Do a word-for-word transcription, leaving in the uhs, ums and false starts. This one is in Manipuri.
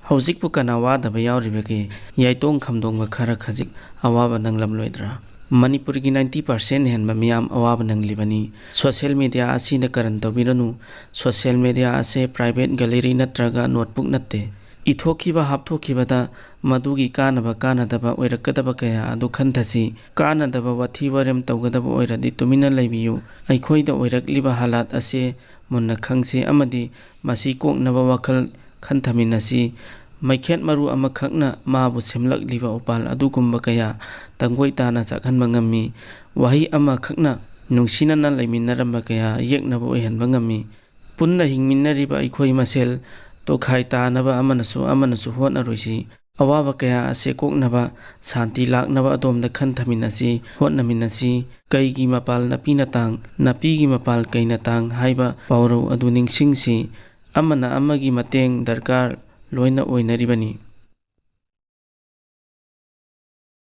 ꯍꯧꯖꯤꯛꯄꯨ ꯀꯅꯥ ꯋꯥꯗꯕ ꯌꯥꯎꯔꯤꯕꯒꯦ? ꯌꯥꯏꯇꯣꯡ ꯈꯝꯗꯣꯡꯕ ꯈꯔ ꯈꯖꯤꯛ ꯑꯋꯥꯕ ꯅꯪꯂꯝꯂꯣꯏꯗ꯭ꯔꯥ? ꯃꯅꯤꯄꯨꯔꯒꯤ ninety percent ꯍꯦꯟꯕ ꯃꯤꯌꯥꯝ ꯑꯋꯥꯕ ꯅꯪꯂꯤꯕꯅꯤ꯫ Social media ꯑꯁꯤꯅ ꯀꯔꯟ ꯇꯧꯕꯤꯔꯅꯨ꯫ Social media ꯑꯁꯦ private gallery ꯅꯠꯇ꯭ꯔꯒ notebook ꯅꯠꯇꯦ꯫ ꯏꯊꯣꯛꯈꯤꯕ ꯍꯥꯞꯊꯣꯛꯈꯤꯕꯗ ꯃꯗꯨꯒꯤ ꯀꯥꯟꯅꯕ ꯀꯥꯟꯅꯗꯕ ꯑꯣꯏꯔꯛꯀꯗꯕ ꯀꯌꯥ ꯑꯗꯨ ꯈꯟꯊꯁꯤ꯫ ꯀꯥꯟꯅꯗꯕ ꯋꯥꯊꯤ ꯋꯥꯔꯦꯝ ꯇꯧꯒꯗꯕ ꯑꯣꯏꯔꯗꯤ ꯇꯨꯃꯤꯟꯅ ꯂꯩꯕꯤꯌꯨ꯫ ꯑꯩꯈꯣꯏꯗ ꯑꯣꯏꯔꯛꯂꯤꯕ ꯍꯥꯂꯥꯠ ꯑꯁꯦ ꯃꯨꯟꯅ ꯈꯪꯁꯤ ꯑꯃꯗꯤ ꯃꯁꯤ ꯀꯣꯛꯅꯕ ꯋꯥꯈꯜ ꯈꯟꯊꯃꯤꯟꯅꯁꯤ꯫ ꯃꯩꯈꯦꯠ ꯃꯔꯨ ꯑꯃꯈꯛꯅ ꯃꯥꯕꯨ ꯁꯦꯝꯂꯛꯂꯤꯕ ꯎꯄꯥꯜ ꯑꯗꯨꯒꯨꯝꯕ ꯀꯌꯥ ꯇꯪꯒꯣꯏ ꯇꯥꯅ ꯆꯥꯛꯍꯟꯕ ꯉꯝꯃꯤ꯫ ꯋꯥꯍꯩ ꯑꯃꯈꯛꯅ ꯅꯨꯡꯁꯤꯅꯅ ꯂꯩꯃꯤꯟꯅꯔꯝꯕ ꯀꯌꯥ ꯌꯦꯛꯅꯕ ꯑꯣꯏꯍꯟꯕ ꯉꯝꯃꯤ꯫ ꯄꯨꯟꯅ ꯍꯤꯡꯃꯤꯟꯅꯔꯤꯕ ꯑꯩꯈꯣꯏ ꯃꯁꯦꯜ ꯇꯣꯈꯥꯏ ꯇꯥꯅꯕ ꯑꯃꯅꯁꯨ ꯑꯃꯅꯁꯨ ꯍꯣꯠꯅꯔꯣꯏꯁꯤ꯫ ꯑꯋꯥꯕ ꯀꯌꯥ ꯑꯁꯦ ꯀꯣꯛꯅꯕ, ꯁꯥꯟꯇꯤ ꯂꯥꯛꯅꯕ ꯑꯗꯣꯝꯗ ꯈꯟꯊꯃꯤꯟꯅꯁꯤ, ꯍꯣꯠꯅꯃꯤꯟꯅꯁꯤ꯫ "ꯀꯩꯒꯤ ꯃꯄꯥꯜ ꯅꯥꯄꯤꯅ ꯇꯥꯡ, ꯅꯥꯄꯤꯒꯤ ꯃꯄꯥꯜ ꯀꯩꯅ ꯇꯥꯡ" ꯍꯥꯏꯕ ꯄꯥꯎꯔꯧ ꯑꯗꯨ ꯅꯤꯡꯁꯤꯡꯁꯤ꯫ ꯑꯃꯅ ꯑꯃꯒꯤ ꯃꯇꯦꯡ ꯗꯔꯀꯥꯔ ꯂꯣꯏꯅ ꯑꯣꯏꯅꯔꯤꯕꯅꯤ꯫